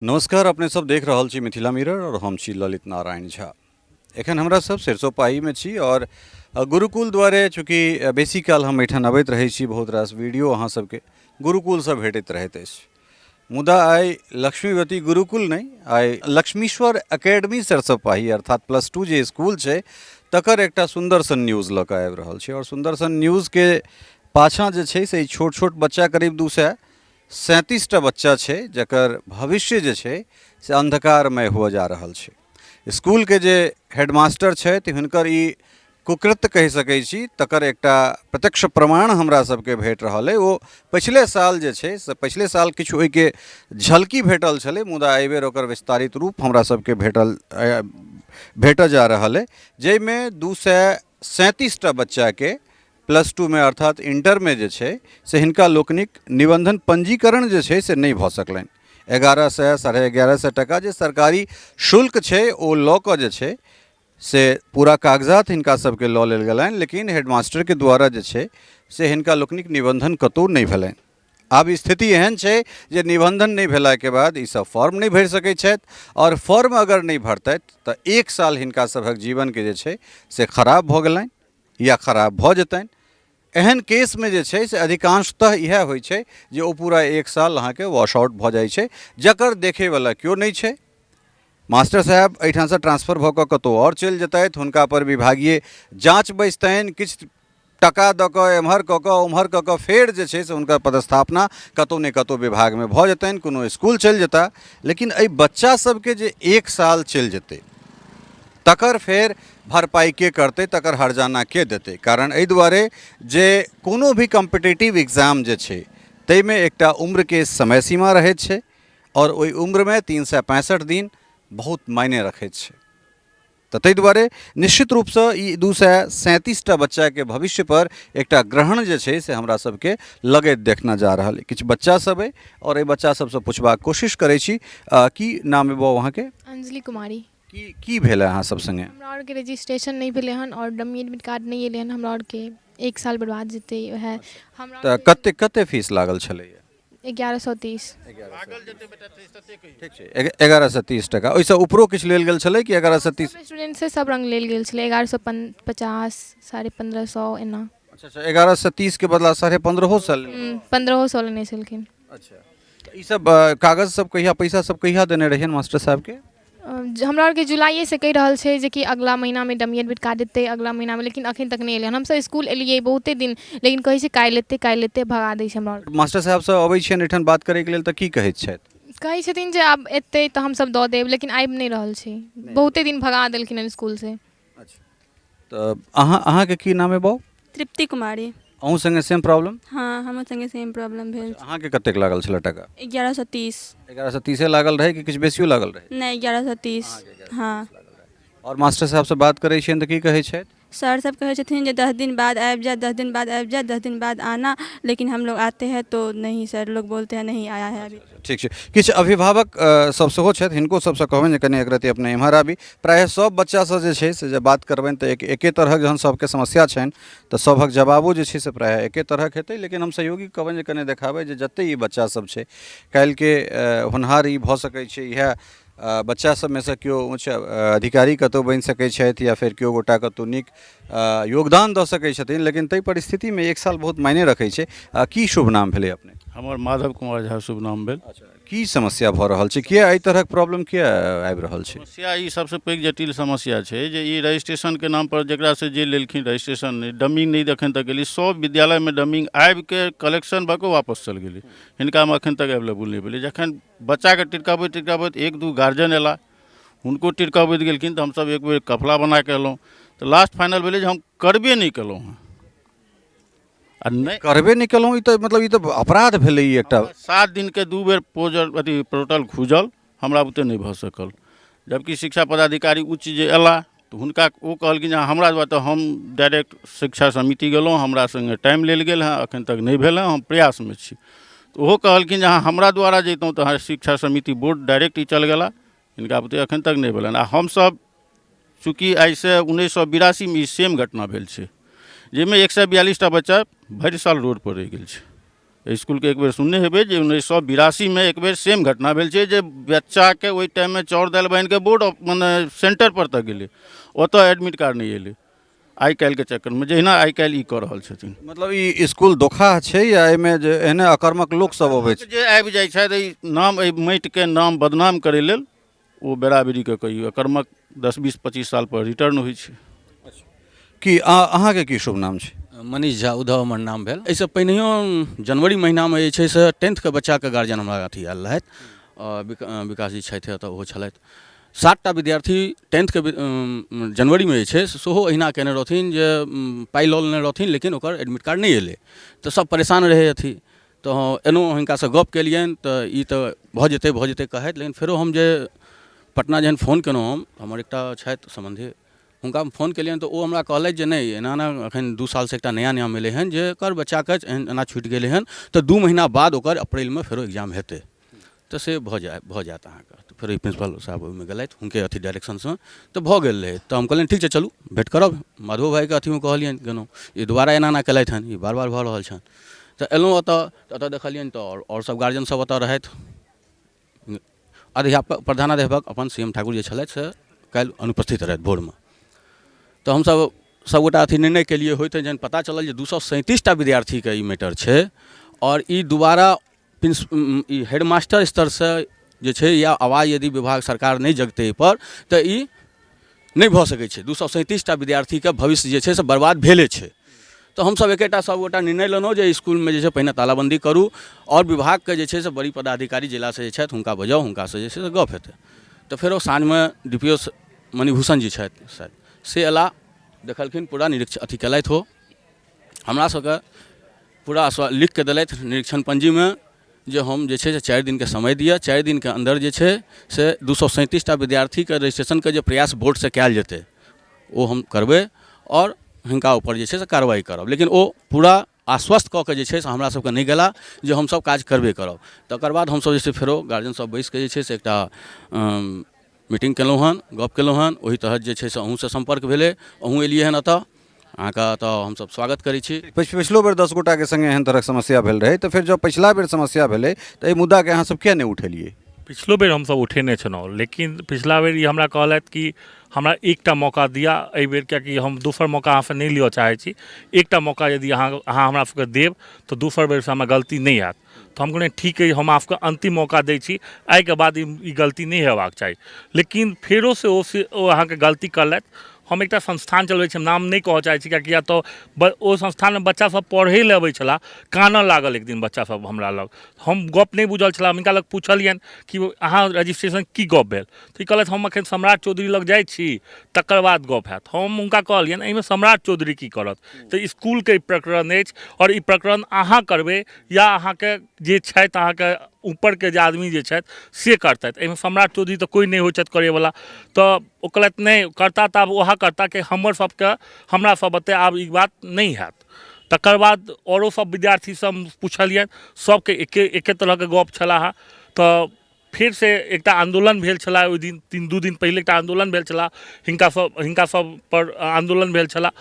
नमस्कार, अपने सब देख रहल छी मिथिला मिरर और हम छी ललित नारायण झा। एखन हमरा सब सरिसोपाहीमे छी और गुरुकुल द्वारे चूँकि बेसी काल हम एहिठाम अबैत रहै छी, बहुत रास वीडियो अहाँ सबके गुरुकुलसँ भेटैत रहैत अछि। मुदा आइ लक्ष्मीवती गुरुकुल नहि, आइ लक्ष्मीश्वर एकेडमी सरिसोपाही अर्थात +2 जे स्कूल छै तकर एकटा सुन्दर सन न्यूज़ लऽ कऽ आबि रहल छी। और सुन्दर सन न्यूज़के पाछाँ जे छै से छोट छोट बच्चा करीब 237टा बच्चा छै जकर भविष्य जे छै से अन्धकारमय हुअ जा रहल छै। स्कूलके जे हेडमास्टर छथि हुनकर ई कुकृत्य कहि सकै छी तकर एकटा प्रत्यक्ष प्रमाण हमरा सबके भेट रहल अइ। ओ पछिले साल जे छै से पछिले साल किछु ओहिके झलकी भेटल छलै, मुदा एहिबेर ओकर विस्तारित रूप हमरा सबके भेटऽ जा रहल अइ, जाहिमे 237टा बच्चाके +2मे अर्थात इंटरमे जे छै से हिनका लोकनिक निबंधन पंजीकरण जे छै से नहि भऽ सकलनि। 1100 1150 टका जे सरकारी शुल्क छै ओ लऽ कऽ जे छै से पूरा कागजात हिनका सबके लऽ लेल गेलनि, लेकिन हेडमास्टरके द्वारा जे छै से हिनका लोकनिक निबंधन कतहु नहि भेलनि। आब स्थिति एहन छै जे निबंधन नहि भेलाके बाद ई सब फॉर्म नहि भरि सकै छथि आओर फॉर्म अगर नहि भरतथि तऽ 1 साल हिनका सभक जीवनके जे छै से खराब भऽ गेलनि या खराब भऽ जेतनि। एहन केसमे जे छै से अधिकांशतः इएह होइ छै जे ओ पूरा 1 साल अहाँके वॉश आउट भऽ जाइ छै, जकर देखैवला केओ नहि छै। मास्टर साहेब एहिठामसँ ट्रांसफर भऽ कऽ कतहु आओर चलि जेतथि, हुनका पर विभागीय जाँच बैसतनि, किछु टका दऽ कऽ एम्हर कऽ कऽ ओम्हर कऽ कऽ फेर जे छै से हुनकर पदस्थापना कतहु ने कतहु विभागमे भऽ जेतनि, कोनो स्कूल चलि जेता। लेकिन एहि बच्चा सबके जे 1 साल चलि जेतै तकर फेर भरपाई के करतै, तकर हर्जाना के देतै? कारण एहि दुआरे जे कोनो भी कॉम्पिटेटिव एग्जाम जे छै ताहिमे एकटा उम्रके समय सीमा रहैत छै आओर ओहि उम्रमे 365 दिन बहुत मायने रखैत छै। तऽ ताहि दुआरे निश्चित रूपसँ ई 237टा बच्चाके भविष्यपर एकटा ग्रहण जे छै से हमरा सबके लगैत देखना जा रहल अइ। किछु बच्चा सब अइ आओर एहि बच्चा सबसँ पुछबाक कोशिश करै छी। की नाम अइ बौआ अहाँके? अंजलि कुमारी। की की भेल अहाँ सब संगे? हमरा आरके रजिस्ट्रेशन नहि भेलै हन आओर डमी एडमिट कार्ड नहि एलै हन। हमरा आरके 1 साल बर्बाद जेतै वएह हमरा। तऽ कते कते फीस लागल छलैया? 1130। ठीक छै, 1130 टका। ओहिसँ उपरो किछु लेल गेल छलै कि 1130? सब स्टूडेंट से सब रंग लेल गेल छलै, 1150, 1550 एना। अच्छा, 1130 के बदला 1550 लेने? 1500 लेने छलखिन। अच्छा, ई सब कागज सब कहिया, पैसा सब कहिया देने रहियनि मास्टर साहबके? हमरा आरके जुलाइएसँ कहि रहल छै जे कि अगला महीनामे डमी एडमिट कार्ड एतै अगला महीनामे, लेकिन अखन तक नहि एलै हन। हमसब इसकुल एलियै बहुते दिन, लेकिन कहै छै काल्हि एतै काल्हि एतै, भगा दै छै हमरा आरके। मास्टर साहब सब अबै छियनि एहिठाम बात करैके लेल तऽ की कहैत छथि? कहै छथिन जे आब एतै तऽ हमसब दऽ देब, लेकिन आबि नहि रहल छै। बहुते दिन भगा देलखिन हन इसकुलसँ। अच्छा, तऽ अहाँके की नाम अइ बाउ? तृप्ति कुमारी। अहूँ संगे सेम प्रॉब्लम? हाँ, हमर संगे सेम प्रॉब्लम भेल। अहाँके कतेक लागल छलै टका? 1130। 1130 लागल रहै कि किछु बेसियो लागल रहै? नहि, 1130। हाँ। आओर मास्टर साहबसँ बात करै छियनि तऽ की कहै छथि? सर सब कहै छथिन जे 10 दिन बाद आबि जायत, 10 दिन बाद आबि जायत, 10 दिन बाद आना, लेकिन हम लोग आते हैं तो नहीं, सर लोग बोलते हैं नहीं आया है अभी। ठीक छै। किछु अभिभावक सब सेहो छथि, हिनको सबसँ कहबनि जे कनि एकरत्ती अपने एम्हर आबी। प्रायः सब बच्चासँ जे छै से जे बात करबनि तऽ एके तरहक जहन सबके समस्या छनि तऽ सभक जवाबो जे छै से प्रायः एके तरहक हेतै। लेकिन हम सहयोगी कहबनि जे कनि देखाबै जे जतेक ई बच्चा सब छै काल्हिके होनहार ई भऽ सकै छै, इएह बच्चा सबमे सँ केओ उच्च अधिकारी कतहु बनि सकै छथि या फेर केओ गोटा कतहु नीक योगदान दऽ सकै छथिन। लेकिन ताहि परिस्थितिमे 1 साल बहुत मायने रखै छै। की शुभ नाम भेलै अपने? हमर माधव कुमार झा शुभ नाम भेल। अच्छा, की समस्या भऽ रहल छै? किया एहि तरहक प्रॉब्लम किया आबि रहल छै? समस्या ई सबसँ पैघ जटिल समस्या छै जे ई रजिस्ट्रेशनके नाम पर जकरासँ जे लेलखिन रजिस्ट्रेशन नहि, डमिंग नहि एखन तक गेलै। सब विद्यालयमे डमिंग आबिके कलेक्शन भऽ कऽ वापस चलि गेलै, हिनकामे एखन तक एवेलेबल नहि भेलै। जखन बच्चाके टिरकाबैत टिरकाबैत 1-2 गार्जियन अयला, हुनको टिरकाबैत गेलखिन तऽ हमसब एक बेर कफला बनाकऽ एलहुँ। तऽ लास्ट फाइनल भेलै जे हम करबे नहि केलहुँ हँ आ नहि करबे नहि केलहुँ, ई तऽ मतलब ई तऽ अपराध भेलै ई एकटा। 7 दिनके 2 बेर पोजल अथी पोर्टल खुजल, हमरा बुते नहि भऽ सकल। जबकि शिक्षा पदाधिकारी उच्च जे अयला तऽ हुनका ओ कहलखिन जे हमरा दुआरे तऽ हम डायरेक्ट शिक्षा समिति गेलहुँ, हमरा सङ्गे टाइम लेल गेल हँ, एखन तक नहि भेल हँ, हम प्रयासमे छी। तऽ ओहो कहलखिन जे अहाँ हमरा द्वारा जैतहुँ तऽ अहाँ शिक्षा समिति बोर्ड डायरेक्ट ई चलि गेला, हिनका बुते एखन तक नहि भेलनि। आ हमसभ चूँकि आइसँ 1982मे ई सेम घटना भेल छै, जाहिमे 142टा बच्चा भरि साल रोडपर रहि गेल छै। इसकुलके एक बेर सुनने हेबै जे 1982मे एक बेर सेम घटना भेल छै जे बच्चाके ओहि टाइममे चाउर दालि बान्हिके बोर्ड मने सेन्टरपर तक गेलै, ओतऽ एडमिट कार्ड नहि एलै। आइ काल्हिके चक्करमे जहिना आइ काल्हि ई कऽ रहल छथिन। मतलब ई इसकुल दोखा छै या एहिमे जे एहने अकर्मक लोक सब अबै छै जे आबि जाइ छथि एहि नाम, एहि माटिके नाम बदनाम करै लेल, ओ बेराबेरीके कहियौ अकर्मक 10, 20, 25 सालपर रिटर्न होइ छै। की अहाँके की शुभ नाम छै? मनीष झा उद्धव हमर नाम भेल। एहिसँ पहिनहियो जनवरी महिनामे जे छै से टेंथके बच्चाके गार्जियन हमरा अथी आयल रहथि, विकास जी छथि एतऽ, ओहो छलथि। सातटा विद्यार्थी टेंथके जनवरीमे जे छै से सेहो अहिना कयने रहथिन जे पाइ लऽ लेने रहथिन, लेकिन ओकर एडमिट कार्ड नहि एलै, तऽ सब परेशान रहै अथी। तऽ एलहुँ, हिनकासँ गप केलियनि तऽ ई तऽ भऽ जेतै, भऽ जेतै कहथि। लेकिन फेरो हम जे पटना जहन फोन केलहुँ, हम हमर एकटा छथि सम्बन्धी, हुनका हम फोन केलियनि तऽ ओ हमरा कहलथि जे नहि, एना एना एखन 2 सालसँ एकटा नया नियम एलै हँ जे एकर बच्चाके एना छुटि गेलै हँ तऽ 2 महीना बाद ओकर अप्रैलमे फेरो एग्जाम हेतै, तऽ से भऽ जायत अहाँके। तऽ फेर प्रिंसिपल साहब ओहिमे गेलथि, हुनके अथी डायरेक्शनसँ तऽ भऽ गेल रहै। तऽ हम कहलियनि ठीक छै, चलू भेँट करब। माधवो भाइके अथीमे कहलियनि, गेलहुँ, ई दोबारा एना एना केलथि हँ, ई बार बार भऽ रहल छनि। तऽ एलहुँ ओतऽ, तऽ ओतऽ देखलियनि तऽ आओर सब गार्जियन सब ओतऽ रहथि। अध्यापक, प्रधानाध्यापक अपन सी एम ठाकुर जे छलथि से काल्हि अनुपस्थित रहथि भोरमे। तऽ हमसब सबगोटा अथी निर्णय केलिए होइत जहन पता चलल जे 237टा विद्यार्थीके ई मैटर छै आओर ई दोबारा प्रिंस ई हेडमास्टर स्तरसँ जे छै या आवाज यदि विभाग सरकार नहि जगतै एहिपर तऽ ई नहि भऽ सकै छै। 237टा विद्यार्थीके भविष्य जे छै से बर्बाद भेले छै। तऽ हमसभ एकेटा सभगोटा निर्णय लेलहुँ जे इसकुलमे जे छै पहिने तालाबन्दी करू आओर विभागके जे छै से बड़ी पदाधिकारी जिलासँ जे छथि हुनका बजाउ, हुनकासँ जे छै से गप हेतै। तऽ फेरो साँझमे डी पी ओ मणिभूषण जी छथि शायद, से अयलाह, देखलखिन, पूरा निरीक्षण अथी केलथि। हो हमरा सबके पूरा लिखिके देलथि निरीक्षण पंजीमे जे हम जे छै से 4 दिनके समय दिअ, 4 दिनके अन्दर जे छै से 237टा विद्यार्थीके रजिस्ट्रेशनके जे प्रयास बोर्डसँ कयल जेतै ओ हम करबै आओर हिनका ऊपर जे छै से कार्रवाइ करब। लेकिन ओ पूरा आश्वस्त कऽ के जे छै से हमरा सबके नहि गेला जे हमसब काज करबे करब। तकर बाद हमसब जे छै फेरो गार्जियन सब बैसिके जे छै से एकटा मीटिंग केलहुँ हन, गप केलहुँ हन। ओहि तहत जे छै से अहूँसँ सम्पर्क भेलै, अहूँ एलियै हन एतऽ, अहाँके एतऽ हमसब स्वागत करै छी। पछिलो बेर 10 गोटाके सङ्गे एहन तरहक समस्या भेल रहै, तऽ फेर जँ पछिला बेर समस्या भेलै तऽ एहि मुद्दाके अहाँ सब किया नहि उठेलियै? पिछलो बेर हमसब उठेने छलहुँ, लेकिन पिछला बेर ई हमरा कहलथि कि हमरा एकटा मौका दिअ एहिबेर, कियाकि हम दोसर मौका अहाँसँ नहि लिअ चाहै छी। एकटा मौका यदि अहाँ हमरा सबके देब तऽ दोसर बेरसँ हमरा गलती नहि हैत। तऽ हम कहलियै ठीक अइ, हम अहाँसभके अन्तिम मौका दै छी, एहिके बाद ई गलती नहि हेबाक चाही। लेकिन फेरोसँ ओ से ओ अहाँके गलती करलथि। हम एकटा संस्थान चलबै छी, हम नाम नहि कहऽ चाहै छी, किएकि या तऽ ओ संस्थानमे बच्चासभ पढ़ै लए अबै छलाह। कानऽ लागल एक दिन बच्चासभ हमरा लग, हम गप नहि बुझल छलए। हम हिनका लग पुछलियनि कि अहाँ रजिस्ट्रेशन की गप भेल? तऽ ई कहलथि हम एखन सम्राट चौधरी लग जाइ छी, तकर बाद गप हैत। हम हुनका कहलियनि एहिमे सम्राट चौधरी की करत? तऽ इसकुलके ई प्रकरण अछि आओर ई प्रकरण अहाँ करबै या अहाँके जे छथि अहाँके ऊपरके जे आदमी जे छथि से करतथि, एहिमे सम्राट चौधरी तऽ कोइ नहि होइ छथि करैवला। तऽ ओ कहलथि नहि करता तऽ आब वएह करता कि हमर सबके हमरा सब बुते आब ई बात नहि हैत। तकर बाद आओरो सब विद्यार्थीसँ हम पुछलियनि, सबके एके एके तरहके गप छलाह। तऽ फेरसँ एकटा आन्दोलन भेल छलाह ओहि दिन, 3-2 दिन पहिले एकटा आन्दोलन भेल छलाह, हिनका सब पर आन्दोलन भेल छलाह।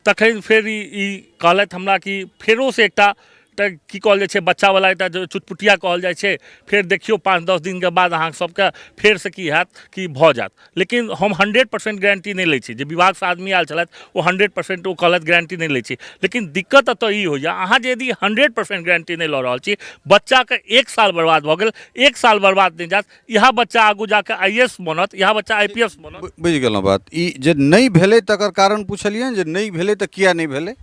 तखन फेर ई कहलथि हमरा कि फेरोसँ एकटा तऽ की कहल जाइ छै बच्चावला एकटा जे चुटपुटिया कहल जाइ छै, फेर देखियौ 5-10 दिनके बाद अहाँ सबके फेरसँ की हैत कि भऽ जायत। लेकिन हम 100% गारंटी नहि लै छी। जे विभागसँ आदमी आयल छलथि ओ 100% ओ कहलथि गारंटी नहि लै छी। लेकिन दिक्कत एतऽ ई होइए, अहाँ जे यदि 100% गारंटी नहि लऽ रहल छी, बच्चाके एक साल बर्बाद भऽ गेल। एक साल बर्बाद नहि जायत, इएह बच्चा आगू जाकऽ आई ए एस बनत, इएह बच्चा I P S बनत। बुझि गेलहुँ बात। ई जे नहि भेलै तकर कारण पुछलियनि जे नहि भेलै तऽ किया नहि भेलै?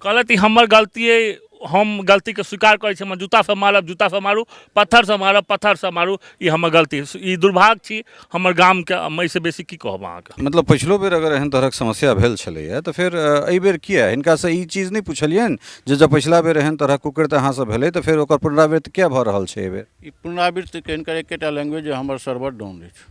कहलथि ई हमर गलती अइ, हम गलतीके स्वीकार करै छी, हमरा जूतासँ मारब जूतासँ मारू, पत्थरसँ मारब पत्थरसँ मारू, ई हमर गलती, ई दुर्भाग्य छी हमर गामके। हम एहिसँ बेसी की कहब अहाँके। मतलब पछिलो बेर अगर एहन तरहक समस्या भेल छलैए तऽ फेर एहिबेर किया हिनकासँ ई चीज नहि पुछलियनि जे जँ पछिला बेर एहन तरहक कुकृत्य अहाँसँ भेलै तऽ फेर ओकर पुनरावृत्ति किया भऽ रहल छै एहिबेर? ई पुनरावृत्तिके हिनकर एकेटा लैंग्वेज जे हमर सर्वर डाउन अछि।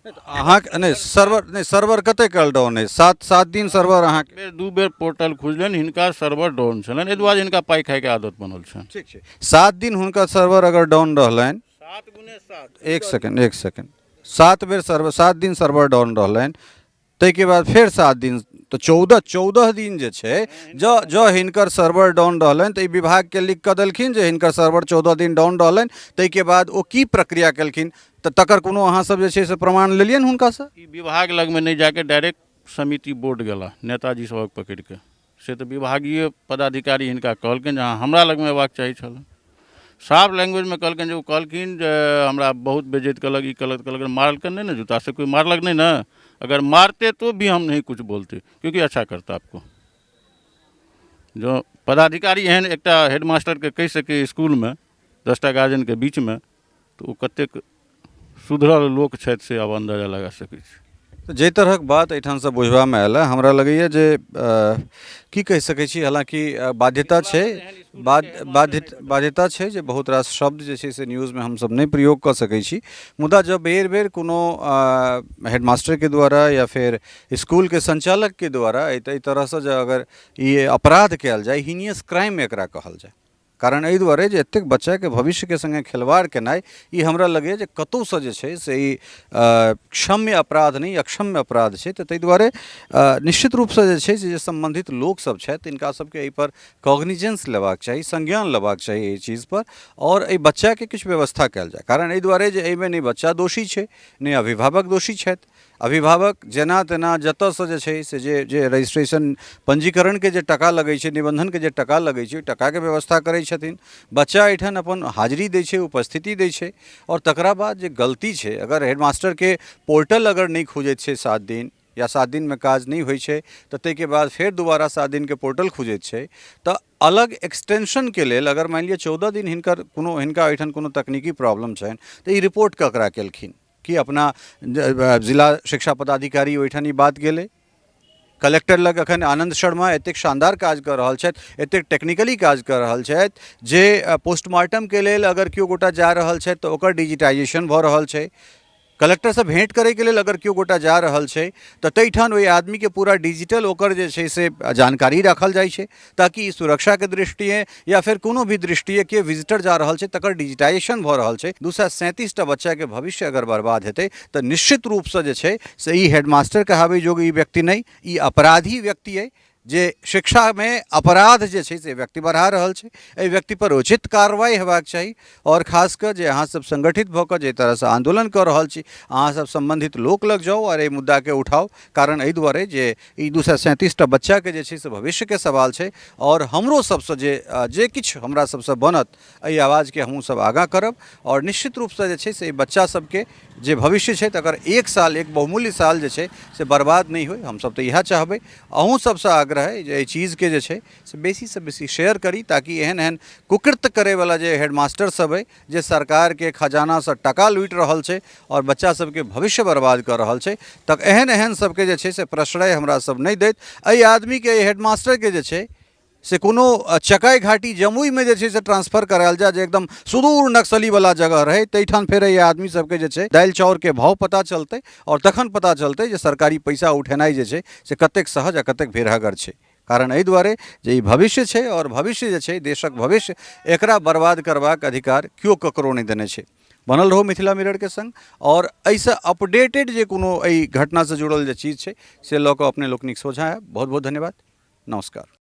अहाँके नहि सर्वर नहि, सर्वर कते काल डाउन अइ? 7 दिन सर्वर अहाँके बेर 2 बेर पोर्टल खुजलनि, हिनका सर्वर डाउन छलनि। एहि दुआरे हिनका पाइ खाइके आदत बनल छनि। ठीक छै, 7 दिन हुनकर सर्वर अगर डाउन रहलनि, 7 गुने 7, एक सेकेंड, एक सेकेंड, 7 बेर सर्वर, 7 दिन सर्वर डाउन रहलनि, ताहिके बाद फेर 7 दिन तऽ 14 14 दिन जे छै, जँ जँ हिनकर सर्वर डाउन रहलनि तऽ ई विभागके लिख कऽ देलखिन जे हिनकर सर्वर 14 दिन डाउन रहलनि, ताहिके बाद ओ की प्रक्रिया केलखिन, तऽ तकर कोनो अहाँसभ जे छै से प्रमाण लेलियनि हुनकासँ? ई विभाग लगमे नहि जाके डायरेक्ट समिति बोर्ड गेला नेताजी सभक पकड़िके। से तऽ विभागीय पदाधिकारी हिनका कहलखिन जे अहाँ हमरा लगमे अयबाक चाही छल। साफ लैंग्वेजमे कहलखिन जे ओ कहलखिन जे हमरा बहुत बेज्जत केलक, ई केलक, कहलक मारलकनि नहि ने जूतासँ, कोइ मारलक नहि ने, अगर मारते तो भी हम नहीं कुछ बोलते क्योंकि अच्छा करता आपको। जँ पदाधिकारी एहन एकटा हेडमास्टरके कहि सकै इसकुलमे 10टा गार्जियनके बीचमे, तऽ ओ कतेक सुधरल लोक छथि से आब अन्दाजा लगा सकै छी। तऽ जाहि तरहक बात एहिठामसँ बुझबामे आयल हँ, हमरा लगैए जे की कहि सकै छी, हालाँकि बाध्यता छै, बाध्यता छै जे बहुत रास शब्द जे छै से न्यूजमे हमसब नहि प्रयोग कऽ सकै छी, मुदा जँ बेर बेर कोनो हेडमास्टरके द्वारा या फेर इसकुलके सञ्चालकके द्वारा एहि तरहसँ जँ अगर ई अपराध कयल जाय, हीनियस क्राइम एकरा कहल जाय, कारण एहि दुआरे जे एतेक बच्चाके भविष्यके सङ्गे खेलवाड़ केनाइ ई हमरा लगैए जे कतहुसँ जे छै से ई क्षम्य अपराध नहि, अक्षम्य अपराध छै। तऽ ताहि दुआरे निश्चित रूपसँ जे छै से जे सम्बन्धित लोकसभ छथि तिनका सभके एहिपर कॉग्निजेंस लेबाक चाही, संज्ञान लेबाक चाही एहि चीजपर, आओर एहि बच्चाके किछु व्यवस्था कयल जाय। कारण एहि दुआरे जे एहिमे नहि बच्चा दोषी छै, नहि अभिभावक दोषी छथि। अभिभावक जेना तेना जतऽसँ जे छै से जे जे रजिस्ट्रेशन पञ्जीकरणके जे टाका लगै छै, निबन्धनके जे टाका लगै छै, ओहि टाकाके व्यवस्था करै छथिन। बच्चा एहिठाम अपन हाजिरी दै छै, उपस्थिति दै छै, आओर तकरा बाद जे गलती छै, अगर हेडमास्टरके पोर्टल अगर नहि खुजैत छै 7 दिन या 7 दिनमे काज नहि होइ छै, तऽ ताहिके बाद फेर दोबारा 7 दिनके पोर्टल खुजैत छै, तऽ अलग एक्सटेंशनके लेल अगर मानि लिअ 14 दिन हिनकर कोनो हिनका ओहिठाम कोनो तकनीकी प्रॉब्लम छनि, तऽ ई रिपोर्ट ककरा केलखिन? कि अपना जिला शिक्षा पदाधिकारी ओहिठाम ई बात गेलै? कलेक्टर लग एखन आनन्द शर्मा एतेक शानदार काज कऽ रहल छथि, एतेक टेक्निकली काज कऽ रहल छथि जे पोस्टमार्टमके लेल अगर केओ गोटा जा रहल छथि तऽ ओकर डिजिटाइजेशन भऽ रहल छै। कलेक्टरसँ भेँट करैके लेल अगर केओ गोटा जा रहल छै तऽ ताहिठाम ओहि आदमीके पूरा डिजिटल ओकर जे छै से जानकारी राखल जाइ छै, ताकि ई सुरक्षाके दृष्टिए या फेर कोनो भी दृष्टिए के विजिटर जा रहल छै तकर डिजिटाइजेशन भऽ रहल छै। 237टा बच्चाके भविष्य अगर बर्बाद हेतै तऽ निश्चित रूपसँ जे छै से ई हेडमास्टर कहाबै योग्य ई व्यक्ति नहि, ई अपराधी व्यक्ति अइ जे शिक्षामे अपराध जे छै से व्यक्ति बढ़ा रहल छै। एहि व्यक्तिपर उचित कार्रवाइ हेबाक चाही। आओर खास कऽ जे अहाँसभ सङ्गठित भऽ कऽ जाहि तरहसँ आन्दोलन कऽ रहल छी, अहाँसभ सम्बन्धित लोक लग जाउ आओर एहि मुद्दाके उठाउ। कारण एहि दुआरे जे ई 237टा बच्चाके जे छै से भविष्यके सवाल छै, आओर हमरो सबसँ जे जे किछु हमरा सबसँ बनत एहि आवाजके हमहूँ सब आगाँ करब, आओर निश्चित रूपसँ जे छै से एहि बच्चा सबके जे भविष्य छै तकर एक साल, एक बहुमूल्य साल जे छै से बर्बाद नहि होइ, हमसब तऽ इएह चाहबै। अहूँ सबसँ आग्रह अइ जे एहि चीजके जे छै से बेसीसँ बेसी शेयर करी, ताकि एहन एहन कुकृत्य करैवला जे हेडमास्टर सब अइ जे सरकारके खजानासँ टका लूटि रहल छै आओर बच्चा सबके भविष्य बर्बाद कऽ रहल छै, तऽ एहन एहन सबके जे छै से प्रश्रय हमरा सब नहि दैत। एहि आदमीके, एहि हेडमास्टरके जे छै से कोनो चकाइ घाटी जमुईमे जे छै से ट्रांसफर करायल जाय, जे एकदम सुदूर नक्सलीवला जगह रहै, ताहिठाम फेर एहि आदमी सबके जे छै दालि चाउरके भाव पता चलतै, आओर तखन पता चलतै जे सरकारी पैसा उठेनाइ जे छै से कतेक सहज आ कतेक भेरहगर छै। कारण एहि दुआरे जे ई भविष्य छै, आओर भविष्य जे छै देशक भविष्य, एकरा बर्बाद करबाक अधिकार केओ ककरो नहि देने छै। बनल रहू मिथिला मिररके सङ्ग, आओर एहिसँ अपडेटेड जे कोनो एहि घटनासँ जुड़ल जे चीज छै से लऽ कऽ अपने लोकनिक सोझाँ आयब। बहुत बहुत धन्यवाद, नमस्कार।